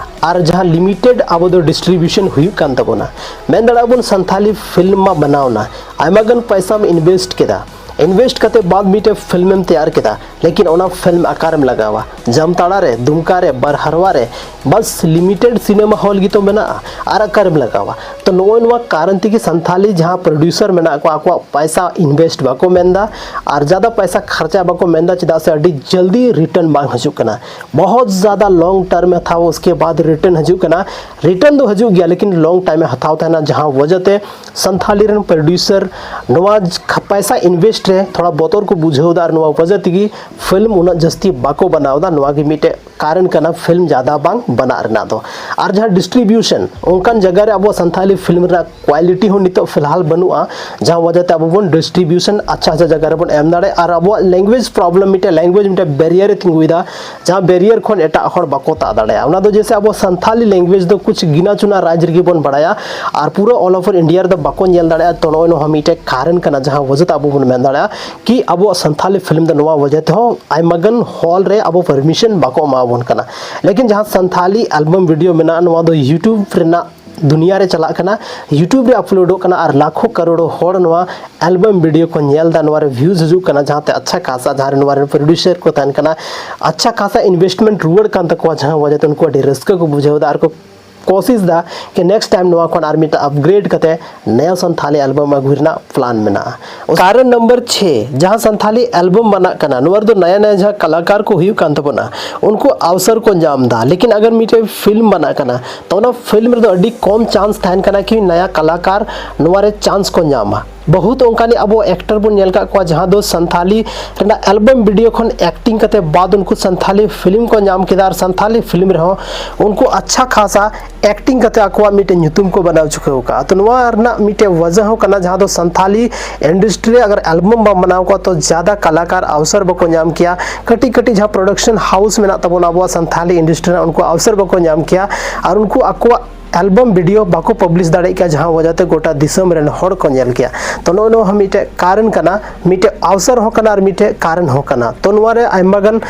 ᱟᱨ ᱡᱟᱦᱟᱸ ᱞᱤᱢᱤᱴᱮᱰ ᱟᱵᱚ ᱫᱚ ᱰᱤᱥᱴᱨᱤᱵᱤᱭᱩᱥᱚᱱ ᱦᱩᱭᱩᱜ ᱠᱟᱱ ᱛᱟᱵᱚᱱᱟ᱾ ᱢᱮᱱ ᱫᱟᱲᱮᱭᱟᱜᱼᱟ ᱵᱚᱱ ᱥᱟᱱᱛᱷᱟᱞᱤ ᱯᱷᱤᱞᱢ ᱢᱟ ᱵᱮᱱᱟᱣ ᱮᱱᱟ, ᱟᱭᱢᱟ ᱜᱟᱱ ᱯᱚᱭᱥᱟᱢ ᱤᱱᱵᱷᱮᱥᱴ ᱠᱮᱫᱟ, ᱤᱱᱵᱷᱮᱥᱴ ᱠᱟᱛᱮ ᱵᱟᱫ ᱢᱤᱫᱴᱮᱡ ᱯᱷᱤᱞᱢ ᱮᱢ ᱛᱮᱭᱟᱨ ᱠᱮᱫᱟ, ᱞᱮᱠᱤᱱ ᱚᱱᱟ ᱯᱷᱤᱞᱢ ᱚᱠᱟᱨᱮᱢ ᱞᱟᱜᱟᱣᱟ? ᱡᱟᱢᱛᱟᱲᱟ ᱨᱮ, ᱫᱩᱢᱠᱟ ᱨᱮ, ᱵᱟᱨᱦᱟᱨᱣᱟ ᱨᱮ, ᱵᱟᱥ ᱞᱤᱢᱤᱴᱮᱰ ᱥᱤᱱᱮᱢᱟ ᱦᱚᱞ ᱜᱮᱛᱚ ᱢᱮᱱᱟᱜᱼᱟ᱾ ᱟᱨ ᱚᱠᱟᱨᱮᱢ ᱞᱟᱜᱟᱣᱟ? ᱛᱚ ᱱᱚᱜᱼᱚᱭ ᱱᱚᱣᱟ ᱠᱟᱨᱚᱱ ᱛᱮᱜᱮ ᱥᱟᱱᱛᱷᱟᱞᱤ ᱡᱟᱦᱟᱸ ᱯᱨᱚᱰᱭᱩᱥᱟᱨ ᱢᱮᱱᱟᱜ ᱠᱚᱣᱟ, ᱟᱠᱚᱣᱟᱜ ᱯᱚᱭᱥᱟ ᱤᱱᱵᱷᱮᱥᱴ ᱵᱟᱠᱚ ᱢᱮᱱᱫᱟ ᱟᱨ ᱡᱟᱫᱟ ᱯᱚᱭᱥᱟ ᱠᱷᱚᱨᱪᱟ ᱵᱟᱠᱚ ᱢᱮᱱᱫᱟ, ᱪᱮᱫᱟᱜ ᱥᱮ ᱟᱹᱰᱤ ᱡᱚᱞᱫᱤ ᱨᱤᱴᱟᱨᱱ ᱵᱟᱝ ᱦᱤᱡᱩᱜ ᱠᱟᱱᱟ᱾ ᱵᱚᱦᱚᱛ ᱡᱟᱫᱟ ᱞᱚᱝ ᱴᱟᱨᱢ ᱮ ᱦᱟᱛᱟᱣᱟ, ᱩᱥᱠᱮ ᱵᱟᱫ ᱨᱤᱴᱟᱨᱱ ᱦᱤᱡᱩᱜ ᱠᱟᱱᱟ᱾ ᱨᱤᱴᱟᱨᱱ ᱫᱚ ᱦᱤᱡᱩᱜ ᱜᱮᱭᱟ, ᱞᱮᱠᱤᱱ ᱞᱚᱝ ᱴᱟᱭᱤᱢ ᱮ ᱦᱟᱛᱟᱣ ᱛᱟᱦᱮᱱᱟ, ᱡᱟᱦᱟᱸ ᱣᱟᱡᱟ ᱛᱮ ᱥᱟᱱᱛᱷᱟᱞᱤ ᱨᱮᱱ ᱯᱨᱚᱰᱭᱩᱥᱟᱨ ᱱᱚᱣᱟ ᱡ-, ᱠᱷ-, ᱯᱚᱭᱥᱟ ᱤᱱᱵᱷᱮᱥᱴ ᱨᱮ ᱛᱷᱚᱲᱟ ᱵᱚᱛᱚᱨ ᱠᱚ ᱵᱩᱡᱷᱟᱹᱣ ᱮᱫᱟ ᱟᱨ ᱱᱚᱣᱟ ᱣᱟᱡᱟ ᱛᱮᱜᱮ ᱯᱷᱤᱞᱢ ᱩᱱᱟᱹᱜ ᱡᱟᱹᱥᱛᱤ ᱵᱟᱠᱚ ᱵᱮᱱᱟᱣ ᱮᱫᱟ᱾ ᱱᱚᱣᱟ ᱜᱮ ᱢᱤᱫᱴᱮᱡ ᱠᱟᱨᱚᱱ ᱠᱟᱱᱟ ᱯᱷᱤᱞᱢ ᱡᱟᱫᱟ ᱵᱟᱝ ᱵᱮᱱᱟᱜ ᱨᱮᱱᱟᱜ ᱫᱚ᱾ ᱟᱨ ᱡᱟᱦᱟᱸ ᱰᱤᱥᱴᱨᱤᱵᱤᱭᱩᱥᱚᱱ, ᱚᱱᱠᱟᱱ ᱡᱟᱭᱜᱟ ᱨᱮ ᱟᱵᱚ ᱥᱟᱱᱛᱷᱟᱞᱤ ᱯᱷᱤᱞᱢ ᱨᱮᱱᱟᱜ ᱠᱣᱟᱞᱤᱴᱤ ᱦᱚᱸ ᱱᱤᱛᱚᱜ ᱯᱷᱤᱞᱦᱟᱞ ᱵᱟᱹᱱᱩᱜᱼᱟ, ᱡᱟᱦᱟᱸ ᱣᱟᱡᱟ ᱛᱮ ᱟᱵᱚ ᱵᱚᱱ ᱰᱤᱥᱴᱨᱤᱵᱤᱭᱩᱥᱚᱱ ᱟᱪᱪᱷᱟ ᱟᱪᱪᱷᱟ ᱡᱟᱭᱜᱟ ᱨᱮᱵᱚᱱ ᱮᱢ ᱫᱟᱲᱮᱭᱟᱜᱼᱟ᱾ ᱟᱨ ᱟᱵᱚᱣᱟᱜ ᱞᱮᱝᱜᱩᱭᱮᱡᱽ ᱯᱨᱚᱵᱞᱮᱢ, ᱢᱤᱫᱴᱮᱡ ᱞᱮᱝᱜᱩᱭᱮᱡᱽ ᱢᱤᱫᱴᱮᱡ ᱵᱮᱨᱤᱭᱟᱨ ᱮ ᱛᱤᱸᱜᱩᱭᱮᱫᱟ, ᱡᱟᱦᱟᱸ ᱵᱮᱨᱤᱭᱟᱨ ᱠᱷᱚᱱ ᱮᱴᱟᱜ ᱦᱚᱲ ᱵᱟᱠᱚ ᱛᱟᱜ ᱫᱟᱲᱮᱭᱟᱜᱼᱟ᱾ ᱚᱱᱟ ᱫᱚ ᱡᱮᱭᱥᱮ ᱟᱵᱚ ᱥᱟᱱᱛᱷᱟᱞᱤ ᱞᱮᱝᱜᱩᱭᱮᱡᱽ ᱫᱚ ᱠᱩᱪ ᱜᱤᱱᱟ ᱪᱩᱱᱟ ᱨᱟᱡᱽ ᱨᱮᱜᱮ ᱵᱚᱱ ᱵᱟᱲᱟᱭᱟ ᱟᱨ ᱯᱩᱨᱟᱹ all over India ᱨᱮᱫᱚ ᱵᱟᱠᱚ ᱧᱮᱞ ᱫᱟᱲᱮᱭᱟᱜᱼᱟ᱾ ᱛᱚ ᱱᱚᱜᱼᱚᱭ ᱱᱚᱣᱟ ᱦᱚᱸ ᱢᱤᱫᱴᱮᱡ ᱠᱟᱨᱚᱱ ᱠᱟᱱᱟ, ᱡᱟᱦᱟᱸ ᱣᱟᱡᱟ ᱛᱮ ᱟᱵᱚ ᱵᱚᱱ ᱢᱮᱱ ᱫᱟᱲᱮᱭᱟᱜᱼᱟ ᱠᱤ ᱟᱵᱚᱣᱟᱜ ᱥᱟᱱᱛᱷᱟᱞᱤ ᱯᱷᱤᱞᱢ ᱫᱚ ᱱᱚᱣᱟ ᱣᱟᱡᱟ ᱛᱮᱦᱚᱸ ᱟᱭᱢᱟ ᱜᱟᱱ ᱦᱚᱞ ᱨᱮ ᱟᱵᱚ ᱯᱟᱨᱢᱤᱥᱚᱱ ᱵᱟᱠᱚ ᱮᱢᱟ ᱵᱚᱱ ᱠᱟᱱᱟ᱾ ᱞᱮᱠᱤᱱ ᱡᱟᱦᱟᱸ ᱥᱟᱱᱛᱷᱟᱞᱤ ᱮᱞᱵᱟᱢ ᱵᱷᱤᱰᱤᱭᱳ ᱢᱮᱱᱟᱜᱼᱟ, ᱱᱚᱣᱟ ᱫᱚ YouTube ᱨᱮᱱᱟᱜ ᱫᱩᱱᱤᱭᱟᱹ ᱨᱮ ᱪᱟᱞᱟᱜ ᱠᱟᱱᱟ, YouTube ᱨᱮ ᱟᱯᱞᱳᱰᱚᱜ ᱠᱟᱱᱟ ᱟᱨ ᱞᱟᱠᱷᱚ ᱠᱟᱨᱳᱲ ᱦᱚᱲ ᱱᱚᱣᱟ ᱮᱞᱵᱟᱢ ᱵᱷᱤᱰᱤᱭᱳ ᱠᱚ ᱧᱮᱞ ᱮᱫᱟ, ᱱᱚᱣᱟ ᱨᱮ ᱵᱷᱤᱭᱩᱡᱽ ᱦᱤᱡᱩᱜ ᱠᱟᱱᱟ, ᱡᱟᱦᱟᱸᱛᱮ ᱟᱪᱪᱷᱟ ᱠᱷᱟᱥᱟ ᱡᱟᱦᱟᱸ ᱨᱮ ᱱᱚᱣᱟ ᱨᱮᱱ ᱯᱨᱚᱰᱭᱩᱥᱟᱨ ᱠᱚ ᱛᱟᱦᱮᱱ ᱠᱟᱱᱟ, ᱟᱪᱪᱷᱟ ᱠᱷᱟᱥᱟ ᱤᱱᱵᱷᱮᱥᱴᱢᱮᱱᱴ ᱨᱩᱣᱟᱹᱲ ᱠᱟᱱ ᱛᱟᱠᱚᱣᱟ, ᱡᱟᱦᱟᱸ ᱣᱟᱡᱟ ᱛᱮ ᱩᱱᱠᱩ ᱟᱹᱰᱤ ᱨᱟᱹᱥᱠᱟᱹ ᱠᱚ ᱵᱩᱡᱷᱟᱹᱣ ᱮᱫᱟ ᱟᱨ ᱠᱚ ᱠᱳᱥᱤᱥ ᱫᱟ ᱠᱤ ᱱᱮᱠᱥᱴ ᱴᱟᱭᱤᱢ ᱱᱚᱣᱟ ᱠᱷᱚᱱ ᱟᱨ ᱢᱤᱫᱴᱟᱝ ᱟᱯᱜᱨᱮᱰ ᱠᱟᱛᱮ ᱱᱟᱭᱟ ᱥᱟᱱᱛᱷᱟᱞᱤ ᱮᱞᱵᱟᱢ ᱟᱹᱜᱩᱭ ᱨᱮᱱᱟᱜ ᱯᱞᱟᱱ ᱢᱮᱱᱟᱜᱼᱟ᱾ ᱠᱟᱨᱚᱱ ᱱᱟᱢᱵᱟᱨ ᱪᱷᱮ, ᱡᱟᱦᱟᱸ ᱥᱟᱱᱛᱷᱟᱞᱤ ᱮᱞᱵᱟᱢ ᱵᱮᱱᱟᱜ ᱠᱟᱱᱟ, ᱱᱚᱣᱟ ᱨᱮᱫᱚ ᱱᱟᱭᱟ ᱱᱟᱭᱟ ᱡᱟᱦᱟᱸ ᱠᱟᱞᱟᱠᱟᱨ ᱠᱚ ᱦᱩᱭᱩᱜ ᱠᱟᱱ ᱛᱟᱵᱚᱱᱟ, ᱩᱱᱠᱩ ᱟᱣᱥᱟᱨ ᱠᱚ ᱧᱟᱢ ᱮᱫᱟ, ᱞᱮᱠᱤᱱ ᱟᱜᱟᱨ ᱢᱤᱫᱴᱮᱡ ᱯᱷᱤᱞᱢ ᱵᱮᱱᱟᱜ ᱠᱟᱱᱟ, ᱛᱚ ᱚᱱᱟ ᱯᱷᱤᱞᱢ ᱨᱮᱫᱚ ᱟᱹᱰᱤ ᱠᱚᱢ ᱪᱟᱱᱥ ᱛᱟᱦᱮᱱ ᱠᱟᱱᱟ ᱠᱤ ᱱᱟᱭᱟ ᱠᱟᱞᱟᱠᱟᱨ ᱱᱚᱣᱟ ᱨᱮ ᱪᱟᱱᱥ ᱠᱚ ᱧᱟᱢᱟ᱾ ᱵᱚᱦᱩᱛ ᱚᱱᱠᱟᱱᱤᱡ ᱟᱵᱚ ᱮᱠᱴᱚᱨ ᱵᱚᱱ ᱧᱮᱞ ᱟᱠᱟᱫ ᱠᱚᱣᱟ, ᱡᱟᱦᱟᱸ ᱫᱚ ᱥᱟᱱᱛᱷᱟᱞᱤ ᱨᱮᱱᱟᱜ ᱮᱞᱵᱟᱢ ᱵᱷᱤᱰᱤᱭᱳ ᱠᱷᱚᱱ ᱮᱠᱴᱤᱝ ᱠᱟᱛᱮ ᱵᱟᱫ ᱩᱱᱠᱩ ᱥᱟᱱᱛᱷᱟᱞᱤ ᱯᱷᱤᱞᱢ ᱠᱚ ᱧᱟᱢ ᱠᱮᱫᱟ ᱟᱨ ᱥᱟᱱᱛᱷᱟᱞᱤ ᱯᱷᱤᱞᱢ ᱨᱮᱦᱚᱸ ᱩᱱᱠᱩ ᱟᱪᱪᱷᱟ ᱠᱷᱟᱥᱟ ᱮᱠᱴᱤᱝ ᱠᱟᱛᱮ ᱟᱠᱚᱣᱟᱜ ᱢᱤᱫᱴᱮᱱ ᱧᱩᱛᱩᱢ ᱠᱚ ᱵᱮᱱᱟᱣ ᱪᱩᱠᱟᱹᱣ ᱟᱠᱟᱫᱼᱟ᱾ ᱛᱚ ᱱᱚᱣᱟ ᱨᱮᱱᱟᱜ ᱢᱤᱫᱴᱮᱱ ᱣᱟᱡᱟ ᱦᱚᱸ ᱠᱟᱱᱟ, ᱡᱟᱦᱟᱸ ᱫᱚ ᱥᱟᱱᱛᱷᱟᱞᱤ ᱤᱱᱰᱟᱥᱴᱨᱤ ᱨᱮ ᱟᱜᱟᱨ ᱮᱞᱵᱟᱢ ᱵᱟᱢ ᱵᱮᱱᱟᱣ ᱠᱚᱜᱼᱟ, ᱛᱚ ᱡᱟᱫᱟ ᱠᱟᱞᱟᱠᱟᱨ ᱟᱣᱥᱟᱨ ᱵᱟᱠᱚ ᱧᱟᱢ ᱠᱮᱭᱟ᱾ ᱠᱟᱹᱴᱤᱡ ᱠᱟᱹᱴᱤᱡ ᱡᱟᱦᱟᱸ ᱯᱨᱚᱰᱟᱠᱥᱚᱱ ᱦᱟᱣᱩᱥ ᱢᱮᱱᱟᱜ ᱛᱟᱵᱚᱱᱟ ᱟᱵᱚᱣᱟᱜ ᱥᱟᱱᱛᱷᱟᱞᱤ ᱤᱱᱰᱟᱥᱴᱨᱤ ᱨᱮᱱᱟᱜ, ᱩᱱᱠᱩ ᱟᱣᱥᱟᱨ ᱵᱟᱠᱚ ᱧᱟᱢ ᱠᱮᱭᱟ ᱟᱨ ᱩᱱᱠᱩ ᱟᱠᱚᱣᱟᱜ ᱮᱞᱵᱟᱢ ᱵᱷᱤᱰᱤᱭᱳ ᱵᱟᱠᱚ ᱯᱟᱵᱽᱞᱤᱥ ᱫᱟᱲᱮᱭᱟᱜ ᱠᱟᱱᱟ, ᱡᱟᱦᱟᱸ ᱣᱟᱡᱟ ᱛᱮ ᱜᱚᱴᱟ ᱫᱤᱥᱚᱢ ᱨᱮᱱ ᱦᱚᱲ ᱠᱚ ᱧᱮᱞ ᱠᱮᱭᱟ᱾ ᱛᱚ ᱱᱚᱜᱼᱚ ᱱᱚᱣᱟ ᱦᱚᱸ ᱢᱤᱫᱴᱮᱡ ᱠᱟᱨᱚᱱ ᱠᱟᱱᱟ, ᱢᱤᱫᱴᱮᱡ ᱚᱣᱥᱚᱨ ᱦᱚᱸ ᱠᱟᱱᱟ ᱟᱨ ᱢᱤᱫᱴᱮᱡ ᱠᱟᱨᱚᱱ ᱦᱚᱸ ᱠᱟᱱᱟ᱾ ᱛᱚ ᱱᱚᱣᱟ ᱨᱮ ᱟᱭᱢᱟ ᱜᱟᱱ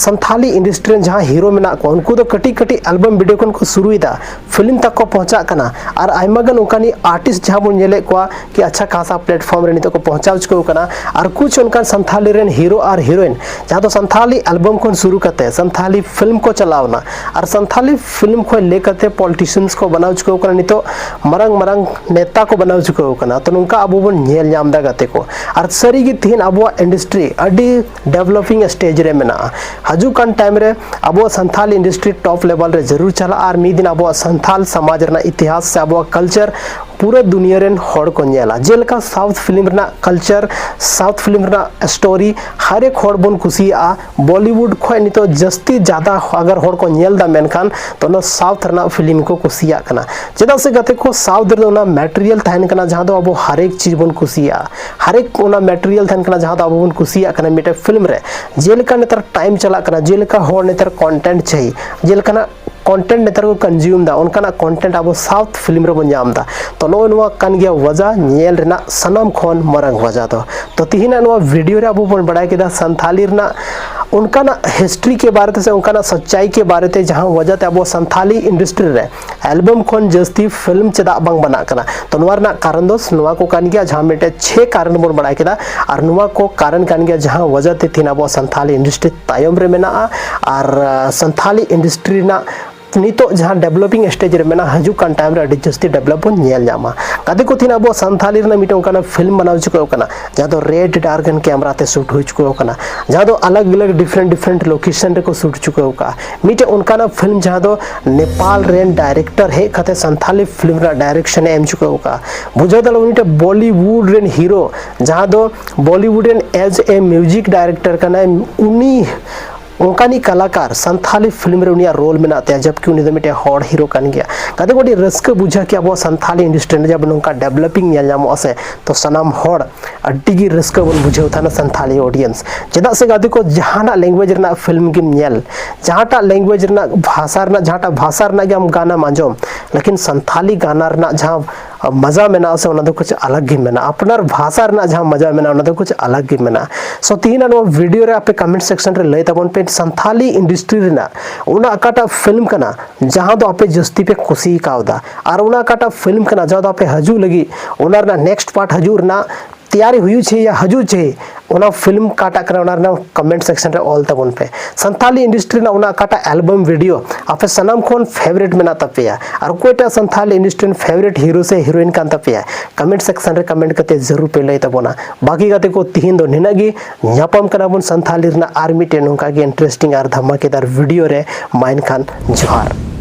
ᱥᱟᱱᱛᱷᱟᱞᱤ ᱤᱱᱰᱟᱥᱴᱨᱤ ᱨᱮᱱ ᱡᱟᱦᱟᱸ ᱦᱤᱨᱳ ᱢᱮᱱᱟᱜ ᱠᱚᱣᱟ, ᱩᱱᱠᱩ ᱫᱚ ᱠᱟᱹᱴᱤᱡ ᱠᱟᱹᱴᱤᱡ ᱮᱞᱵᱟᱢ ᱵᱷᱤᱰᱤᱭᱳ ᱠᱷᱚᱱ ᱠᱚ ᱥᱩᱨᱩᱭᱮᱫᱟ, ᱯᱷᱤᱞᱢ ᱛᱟᱠᱚ ᱯᱚᱦᱪᱟᱜ ᱠᱟᱱᱟ᱾ ᱟᱨ ᱟᱭᱢᱟ ᱜᱟᱱ ᱚᱱᱠᱟᱱᱤᱡ ᱟᱨᱴᱤᱥᱴ ᱡᱟᱦᱟᱸ ᱵᱚᱱ ᱧᱮᱞᱮᱫ ᱠᱚᱣᱟ ᱠᱤ ᱟᱪᱪᱷᱟ ᱠᱷᱟᱥᱟ ᱯᱞᱮᱴᱯᱷᱚᱨᱢ ᱨᱮ ᱱᱤᱛᱚᱜ ᱠᱚ ᱯᱚᱦᱪᱟᱣ ᱪᱩᱠᱟᱹᱣ ᱠᱟᱱᱟ᱾ ᱟᱨ ᱠᱩᱪ ᱚᱱᱠᱟᱱ ᱥᱟᱱᱛᱷᱟᱞᱤ ᱨᱮᱱ ᱦᱤᱨᱳ ᱟᱨ ᱦᱤᱨᱳᱭᱤᱱ ᱡᱟᱦᱟᱸ ᱫᱚ ᱥᱟᱱᱛᱷᱟᱞᱤ ᱮᱞᱵᱟᱢ ᱠᱷᱚᱱ ᱥᱩᱨᱩ ᱠᱟᱛᱮ ᱥᱟᱱᱛᱷᱟᱞᱤ ᱯᱷᱤᱞᱢ ᱠᱚ ᱪᱟᱞᱟᱣ ᱮᱱᱟ, ᱟᱨ ᱥᱟᱱᱛᱷᱟᱞᱤ ᱯᱷᱤᱞᱢ ᱠᱷᱚᱱ ᱞᱟᱹᱭ ᱠᱟᱛᱮ ᱯᱚᱞᱤᱴᱤᱥᱤᱭᱟᱱᱥ ᱠᱚ ᱵᱮᱱᱟᱣ ᱪᱩᱠᱟᱹᱣ ᱠᱟᱱᱟ, ᱱᱤᱛᱚᱜ ᱢᱟᱨᱟᱝ ᱢᱟᱨᱟᱝ ᱱᱮᱛᱟ ᱠᱚ ᱵᱮᱱᱟᱣ ᱪᱩᱠᱟᱹᱣ ᱠᱟᱱᱟ᱾ ᱛᱚ ᱱᱚᱝᱠᱟ ᱟᱵᱚ ᱵᱚᱱ ᱧᱮᱞ ᱧᱟᱢ ᱮᱫᱟ ᱜᱟᱛᱮ ᱠᱚ᱾ ᱟᱨ ᱥᱟᱹᱨᱤ ᱜᱮ ᱛᱤᱦᱤᱧ ᱟᱵᱚᱣᱟᱜ ᱤᱱᱰᱟᱥᱴᱨᱤ ᱟᱹᱰᱤ ᱰᱮᱵᱷᱞᱚᱯᱤᱝ ᱥᱴᱮᱡᱽ ᱨᱮ ᱢᱮᱱᱟᱜᱼᱟ᱾ ᱦᱤᱡᱩᱜ ᱠᱟᱱ ᱴᱟᱭᱤᱢ ᱨᱮ ᱟᱵᱚᱣᱟᱜ ᱥᱟᱱᱛᱷᱟᱞ ᱤᱱᱰᱟᱥᱴᱨᱤ ᱴᱚᱯ ᱞᱮᱵᱮᱞ ᱨᱮ ᱡᱟᱹᱨᱩᱲ ᱪᱟᱞᱟᱜᱼᱟ, ᱟᱨ ᱢᱤᱫ ᱫᱤᱱ ᱟᱵᱚᱣᱟᱜ ᱥᱟᱱᱛᱷᱟᱞ ᱥᱚᱢᱟᱡᱽ ᱨᱮᱱᱟᱜ ᱤᱛᱤᱦᱟᱥ ᱥᱮ ᱟᱵᱚᱣᱟᱜ ᱠᱟᱞᱪᱟᱨ ᱯᱩᱨᱟᱹ ᱫᱩᱱᱤᱭᱟᱹ ᱨᱮᱱ ᱦᱚᱲ ᱠᱚ ᱧᱮᱞᱟ᱾ ᱡᱮᱞᱮᱠᱟ ᱥᱟᱣᱩᱛᱷ ᱯᱷᱤᱞᱢ ᱨᱮᱱᱟᱜ ᱠᱟᱞᱪᱟᱨ, ᱥᱟᱣᱩᱛᱷ ᱯᱷᱤᱞᱢ ᱨᱮᱱᱟᱜ ᱥᱴᱳᱨᱤ ᱦᱟᱨ ᱮᱠ ᱦᱚᱲ ᱵᱚᱱ ᱠᱩᱥᱤᱭᱟᱜᱼᱟ᱾ ᱵᱚᱞᱤᱣᱩᱰ ᱠᱷᱚᱱ ᱱᱤᱛᱚᱜ ᱡᱟᱹᱥᱛᱤ ᱡᱟᱫᱟ ᱟᱜᱟᱨ ᱦᱚᱲ ᱠᱚ ᱧᱮᱞ ᱮᱫᱟ, ᱢᱮᱱᱠᱷᱟᱱ ᱛᱚ ᱚᱱᱟ ᱥᱟᱣᱩᱛᱷ ᱨᱮᱱᱟᱜ ᱯᱷᱤᱞᱢ ᱠᱚ ᱠᱩᱥᱤᱭᱟᱜ ᱠᱟᱱᱟ᱾ ᱪᱮᱫᱟᱜ ᱥᱮ ᱜᱟᱛᱮ ᱠᱚ, ᱥᱟᱣᱩᱛᱷ ᱨᱮᱫᱚ ᱚᱱᱟ ᱢᱮᱴᱮᱨᱤᱭᱟᱞ ᱛᱟᱦᱮᱱ ᱠᱟᱱᱟ ᱡᱟᱦᱟᱸ ᱫᱚ ᱟᱵᱚ ᱦᱟᱨ ᱮᱠ ᱪᱤᱡᱽ ᱵᱚᱱ ᱠᱩᱥᱤᱭᱟᱜᱼᱟ, ᱦᱟᱨ ᱮᱠ ᱚᱱᱟ ᱢᱮᱴᱮᱨᱤᱭᱟᱞ ᱛᱟᱦᱮᱱ ᱠᱟᱱᱟ ᱡᱟᱦᱟᱸ ᱫᱚ ᱟᱵᱚ ᱵᱚᱱ ᱠᱩᱥᱤᱭᱟᱜ ᱠᱟᱱᱟ ᱢᱤᱫᱴᱮᱱ ᱯᱷᱤᱞᱢ ᱨᱮ᱾ ᱡᱮᱞᱮᱠᱟ ᱱᱮᱛᱟᱨ ᱴᱟᱭᱤᱢ ᱪᱟᱞᱟᱜ ᱠᱟᱱᱟ, ᱡᱮᱞᱮᱠᱟ ᱦᱚᱲ ᱱᱮᱛᱟᱨ ᱠᱚᱱᱴᱮᱱᱴ ᱪᱟᱹᱦᱤ, ᱡᱮᱞᱮᱠᱟᱱᱟᱜ ᱠᱚᱱᱴᱮᱱᱴ ᱱᱮᱛᱟᱨ ᱠᱚ ᱠᱚᱱᱡᱤᱭᱩᱢ ᱮᱫᱟ, ᱚᱱᱠᱟᱱᱟᱜ ᱠᱚᱱᱴᱮᱱᱴ ᱟᱵᱚ ᱥᱟᱣᱩᱛᱷ ᱯᱷᱤᱞᱢ ᱨᱮᱵᱚᱱ ᱧᱟᱢ ᱮᱫᱟ᱾ ᱛᱚ ᱱᱚᱜᱼᱚ ᱱᱚᱣᱟ ᱠᱟᱱ ᱜᱮᱭᱟ ᱣᱟᱡᱟ ᱧᱮᱞ ᱨᱮᱱᱟᱜ ᱥᱟᱱᱟᱢ ᱠᱷᱚᱱ ᱢᱟᱨᱟᱝ ᱣᱟᱡᱟ ᱫᱚ᱾ ᱛᱚ ᱛᱤᱦᱤᱧᱟᱜ ᱱᱚᱣᱟ ᱵᱷᱤᱰᱤᱭᱳ ᱨᱮ ᱟᱵᱚ ᱵᱚᱱ ᱵᱟᱲᱟᱭ ᱠᱮᱫᱟ ᱥᱟᱱᱛᱷᱟᱞᱤ ᱨᱮᱱᱟᱜ ᱚᱱᱠᱟᱱᱟᱜ ᱦᱤᱥᱴᱨᱤ ᱠᱮ ᱵᱟᱨᱮ ᱛᱮ ᱥᱮ ᱚᱱᱠᱟᱱᱟᱜ ᱥᱟᱪᱪᱟᱭ ᱠᱮ ᱵᱟᱨᱮ ᱛᱮ, ᱡᱟᱦᱟᱸ ᱣᱟᱡᱟ ᱛᱮ ᱟᱵᱚ ᱥᱟᱱᱛᱷᱟᱞᱤ ᱤᱱᱰᱟᱥᱴᱨᱤ ᱨᱮ ᱮᱞᱵᱟᱢ ᱠᱷᱚᱱ ᱡᱟᱹᱥᱛᱤ ᱯᱷᱤᱞᱢ ᱪᱮᱫᱟᱜ ᱵᱟᱝ ᱵᱮᱱᱟᱜ ᱠᱟᱱᱟ᱾ ᱛᱚ ᱱᱚᱣᱟ ᱨᱮᱱᱟᱜ ᱠᱟᱨᱚᱱ ᱫᱚ ᱱᱚᱣᱟ ᱠᱚ ᱠᱟᱱ ᱜᱮᱭᱟ, ᱡᱟᱦᱟᱸ ᱢᱤᱫᱴᱮᱡ ᱪᱷᱮ ᱠᱟᱨᱚᱱ ᱵᱚᱱ ᱵᱟᱲᱟᱭ ᱠᱮᱫᱟ᱾ ᱟᱨ ᱱᱚᱣᱟ ᱠᱚ ᱠᱟᱨᱚᱱ ᱠᱟᱱ ᱜᱮᱭᱟ ᱡᱟᱦᱟᱸ ᱣᱟᱡᱟ ᱛᱮ ᱛᱤᱦᱤᱧ ᱟᱵᱚᱣᱟᱜ ᱥᱟᱱᱛᱷᱟᱞᱤ ᱤᱱᱰᱟᱥᱴᱨᱤ ᱛᱟᱭᱚᱢ ᱨᱮ ᱢᱮᱱᱟᱜᱼᱟ᱾ ᱟᱨ ᱟᱸ, ᱥᱟᱱᱛᱷᱟᱞᱤ ᱤᱱᱰᱟᱥᱴᱨᱤ ᱨᱮᱱᱟᱜ ᱱᱤᱛᱚᱜ ᱡᱟᱦᱟᱸ ᱰᱮᱵᱷᱞᱚᱯᱤᱝ ᱥᱴᱮᱡᱽ ᱨᱮ ᱢᱮᱱᱟᱜᱼᱟ, ᱦᱤᱡᱩᱜ ᱠᱟᱱ ᱴᱟᱭᱤᱢ ᱨᱮ ᱟᱹᱰᱤ ᱡᱟᱹᱥᱛᱤ ᱰᱮᱵᱷᱞᱚᱯ ᱵᱚᱱ ᱧᱮᱞ ᱧᱟᱢᱟ᱾ ᱜᱟᱛᱮ ᱠᱚ, ᱛᱤᱦᱤᱧ ᱟᱵᱚ ᱥᱟᱱᱛᱷᱟᱞᱤ ᱨᱮᱱᱟᱜ ᱢᱤᱫᱴᱮᱱ ᱚᱱᱠᱟᱱᱟᱜ ᱯᱷᱤᱞᱢ ᱵᱮᱱᱟᱣ ᱪᱩᱠᱟᱹᱣ ᱠᱟᱱᱟ, ᱡᱟᱦᱟᱸ ᱫᱚ ᱨᱮᱰ ᱰᱟᱨᱠ ᱮᱱᱰ ᱠᱮᱢᱨᱟ ᱛᱮ ᱥᱩᱴ ᱦᱩᱭ ᱪᱩᱠᱟᱹᱣ ᱠᱟᱱᱟ, ᱡᱟᱦᱟᱸ ᱫᱚ ᱟᱞᱟᱜᱽ ᱟᱞᱟᱜᱽ ᱰᱤᱯᱷᱨᱮᱱᱴ ᱰᱤᱯᱷᱨᱮᱱᱴ ᱞᱳᱠᱮᱥᱚᱱ ᱨᱮᱠᱚ ᱥᱩᱴ ᱪᱩᱠᱟᱹᱣ ᱠᱟᱜᱼᱟ᱾ ᱢᱤᱫᱴᱮᱱ ᱚᱱᱠᱟᱱᱟᱜ ᱯᱷᱤᱞᱢ ᱡᱟᱦᱟᱸ ᱫᱚ ᱱᱮᱯᱟᱞ ᱨᱮᱱ ᱰᱟᱭᱨᱮᱠᱴᱚᱨ ᱦᱮᱡ ᱠᱟᱛᱮ ᱥᱟᱱᱛᱷᱟᱞᱤ ᱯᱷᱤᱞᱢ ᱨᱮᱱᱟᱜ ᱰᱟᱭᱨᱮᱠᱥᱚᱱ ᱮ ᱮᱢ ᱪᱩᱠᱟᱹᱣ ᱠᱟᱜᱼᱟ᱾ ᱵᱩᱡᱷᱟᱹᱣ ᱫᱟᱲᱮ, ᱩᱱᱤ ᱢᱤᱫᱴᱮᱱ ᱵᱚᱞᱤᱣᱩᱰ ᱨᱮᱱ ᱦᱤᱨᱳ, ᱡᱟᱦᱟᱸ ᱫᱚ ᱵᱚᱞᱤᱣᱩᱰ ᱨᱮᱱ ᱮᱡᱽ ᱮ ᱢᱤᱣᱡᱤᱠ ᱰᱟᱭᱨᱮᱠᱴᱚᱨ ᱠᱟᱱᱟᱭ, ᱩᱱᱤ ᱚᱱᱠᱟᱱᱤᱡ ᱠᱟᱞᱟᱠᱟᱨ ᱥᱟᱱᱛᱷᱟᱞᱤ ᱯᱷᱤᱞᱢ ᱨᱮ ᱩᱱᱤᱭᱟᱜ ᱨᱳᱞ ᱢᱮᱱᱟᱜ ᱛᱟᱭᱟ, ᱡᱚᱵᱠᱤ ᱩᱱᱤ ᱫᱚ ᱢᱤᱫᱴᱮᱱ ᱦᱚᱲ ᱦᱤᱨᱳ ᱠᱟᱱ ᱜᱮᱭᱟ᱾ ᱜᱟᱛᱮ ᱠᱚ, ᱟᱹᱰᱤ ᱨᱟᱹᱥᱠᱟᱹ ᱵᱩᱡᱷᱟᱹᱜᱼᱟ ᱠᱤ ᱟᱵᱚ ᱥᱟᱱᱛᱷᱟᱞᱤ ᱤᱱᱰᱟᱥᱴᱨᱤ ᱨᱮ ᱡᱟᱵ ᱱᱚᱝᱠᱟ ᱰᱮᱵᱷᱞᱚᱯᱤᱝ ᱧᱮᱞ ᱧᱟᱢᱚᱜᱼᱟ ᱥᱮ, ᱛᱚ ᱥᱟᱱᱟᱢ ᱦᱚᱲ ᱟᱹᱰᱤ ᱜᱮ ᱨᱟᱹᱥᱠᱟᱹ ᱵᱚᱱ ᱵᱩᱡᱷᱟᱹᱣ ᱛᱟᱦᱮᱱᱟ ᱥᱟᱱᱛᱷᱟᱞᱤ ᱚᱰᱤᱭᱮᱱᱥ᱾ ᱪᱮᱫᱟᱜ ᱥᱮ ᱜᱟᱛᱮ ᱠᱚ, ᱡᱟᱦᱟᱱᱟᱜ ᱞᱮᱝᱜᱩᱭᱮᱡᱽ ᱨᱮᱱᱟᱜ ᱯᱷᱤᱞᱢ ᱜᱮᱢ ᱧᱮᱞ, ᱡᱟᱦᱟᱸᱴᱟᱜ ᱞᱮᱝᱜᱩᱭᱮᱡᱽ ᱨᱮᱱᱟᱜ ᱵᱷᱟᱥᱟ ᱨᱮᱱᱟᱜ ᱡᱟᱦᱟᱸᱴᱟᱜ ᱵᱷᱟᱥᱟ ᱨᱮᱱᱟᱜ ᱜᱮ ᱟᱢ ᱜᱟᱱᱟᱢ ᱟᱸᱡᱚᱢ, ᱞᱮᱠᱤᱱ ᱥᱟᱱᱛᱷᱟᱞᱤ ᱜᱟᱱᱟ ᱨᱮᱱᱟᱜ ᱡᱟᱦᱟᱸ ᱢᱟᱡᱟ ᱢᱮᱱᱟᱜᱼᱟ ᱥᱮ, ᱚᱱᱟ ᱫᱚ ᱠᱩᱪ ᱟᱞᱟᱜᱽ ᱜᱮ ᱢᱮᱱᱟᱜᱼᱟ᱾ ᱟᱯᱱᱟᱨ ᱵᱷᱟᱥᱟ ᱨᱮᱱᱟᱜ ᱡᱟᱦᱟᱸ ᱢᱟᱡᱟ ᱢᱮᱱᱟᱜᱼᱟ, ᱚᱱᱟ ᱫᱚ ᱠᱩᱪ ᱟᱞᱟᱜᱽ ᱜᱮ ᱢᱮᱱᱟᱜᱼᱟ᱾ ᱥᱚ ᱛᱤᱦᱤᱧᱟᱜ ᱱᱚᱣᱟ ᱵᱷᱤᱰᱤᱭᱳ ᱨᱮ ᱟᱯᱮ ᱠᱚᱢᱮᱱᱴ ᱥᱮᱠᱥᱚᱱ ᱨᱮ ᱞᱟᱹᱭ ᱛᱟᱵᱚᱱ ᱯᱮ, ᱥᱟᱱᱛᱷᱟᱞᱤ ᱤᱱᱰᱟᱥᱴᱨᱤ ᱨᱮᱱᱟᱜ ᱚᱱᱟ ᱚᱠᱟᱴᱟᱜ ᱯᱷᱤᱞᱢ ᱠᱟᱱᱟ ᱡᱟᱦᱟᱸ ᱫᱚ ᱟᱯᱮ ᱡᱟᱹᱥᱛᱤ ᱯᱮ ᱠᱩᱥᱤ ᱠᱟᱣᱫᱟ, ᱟᱨ ᱚᱱᱟ ᱚᱠᱟᱴᱟᱜ ᱯᱷᱤᱞᱢ ᱠᱟᱱᱟ ᱡᱟᱦᱟᱸ ᱫᱚ ᱟᱯᱮ ᱦᱤᱡᱩᱜ ᱞᱟᱹᱜᱤᱫ, ᱚᱱᱟ ᱨᱮᱱᱟᱜ ᱱᱮᱠᱥᱴ ᱯᱟᱨᱴ ᱦᱤᱡᱩᱜ ᱨᱮᱱᱟᱜ ᱛᱮᱭᱟᱨᱤ ᱦᱩᱭᱩᱜ ᱪᱟᱹᱦᱤᱭᱟ, ᱦᱤᱡᱩᱜ ᱪᱟᱹᱦᱤ, ᱚᱱᱟ ᱯᱷᱤᱞᱢ ᱚᱠᱟᱴᱟᱜ ᱠᱟᱱᱟ, ᱚᱱᱟ ᱨᱮᱱᱟᱜ ᱠᱚᱢᱮᱱᱴ ᱥᱮᱠᱥᱚᱱ ᱨᱮ ᱚᱞ ᱛᱟᱵᱚᱱ ᱯᱮ᱾ ᱥᱟᱱᱛᱷᱟᱞᱤ ᱤᱱᱰᱟᱥᱴᱨᱤ ᱨᱮᱱᱟᱜ ᱚᱱᱟ ᱚᱠᱟᱴᱟᱜ ᱮᱞᱵᱟᱢ ᱵᱷᱤᱰᱤᱭᱳ ᱟᱯᱮ ᱥᱟᱱᱟᱢ ᱠᱷᱚᱱ ᱯᱷᱮᱵᱟᱨᱮᱴ ᱢᱮᱱᱟᱜ ᱛᱟᱯᱮᱭᱟ, ᱟᱨ ᱚᱠᱚᱭᱴᱟᱜ ᱥᱟᱱᱛᱷᱟᱞᱤ ᱤᱱᱰᱟᱥᱴᱨᱤ ᱨᱮᱱ ᱯᱷᱮᱵᱟᱨᱮᱴ ᱦᱤᱨᱳ ᱥᱮ ᱦᱤᱨᱳᱭᱤᱱ ᱠᱟᱱ ᱛᱟᱯᱮᱭᱟ, ᱠᱚᱢᱮᱱᱴ ᱥᱮᱠᱥᱚᱱ ᱨᱮ ᱠᱚᱢᱮᱱᱴ ᱠᱟᱛᱮ ᱡᱟᱹᱨᱩᱲ ᱯᱮ ᱞᱟᱹᱭ ᱛᱟᱵᱚᱱᱟ᱾ ᱵᱟᱹᱠᱤ ᱜᱟᱛᱮ ᱠᱚ, ᱛᱤᱦᱤᱧ ᱫᱚ ᱱᱤᱱᱟᱹᱜ ᱜᱮ᱾ ᱧᱟᱯᱟᱢ ᱠᱟᱱᱟ ᱵᱚᱱ ᱥᱟᱱᱛᱷᱟᱞᱤ ᱨᱮᱱᱟᱜ ᱟᱨ ᱢᱤᱫᱴᱮᱱ ᱱᱚᱝᱠᱟ ᱜᱮ ᱤᱱᱴᱟᱨᱮᱥᱴᱤᱝ ᱟᱨ ᱫᱷᱟᱢᱟᱠᱮᱫᱟᱨ ᱵᱷᱤᱰᱤᱭᱳ ᱨᱮ᱾ ᱢᱟ ᱮᱱᱠᱷᱟᱱ ᱡᱚᱦᱟᱨ᱾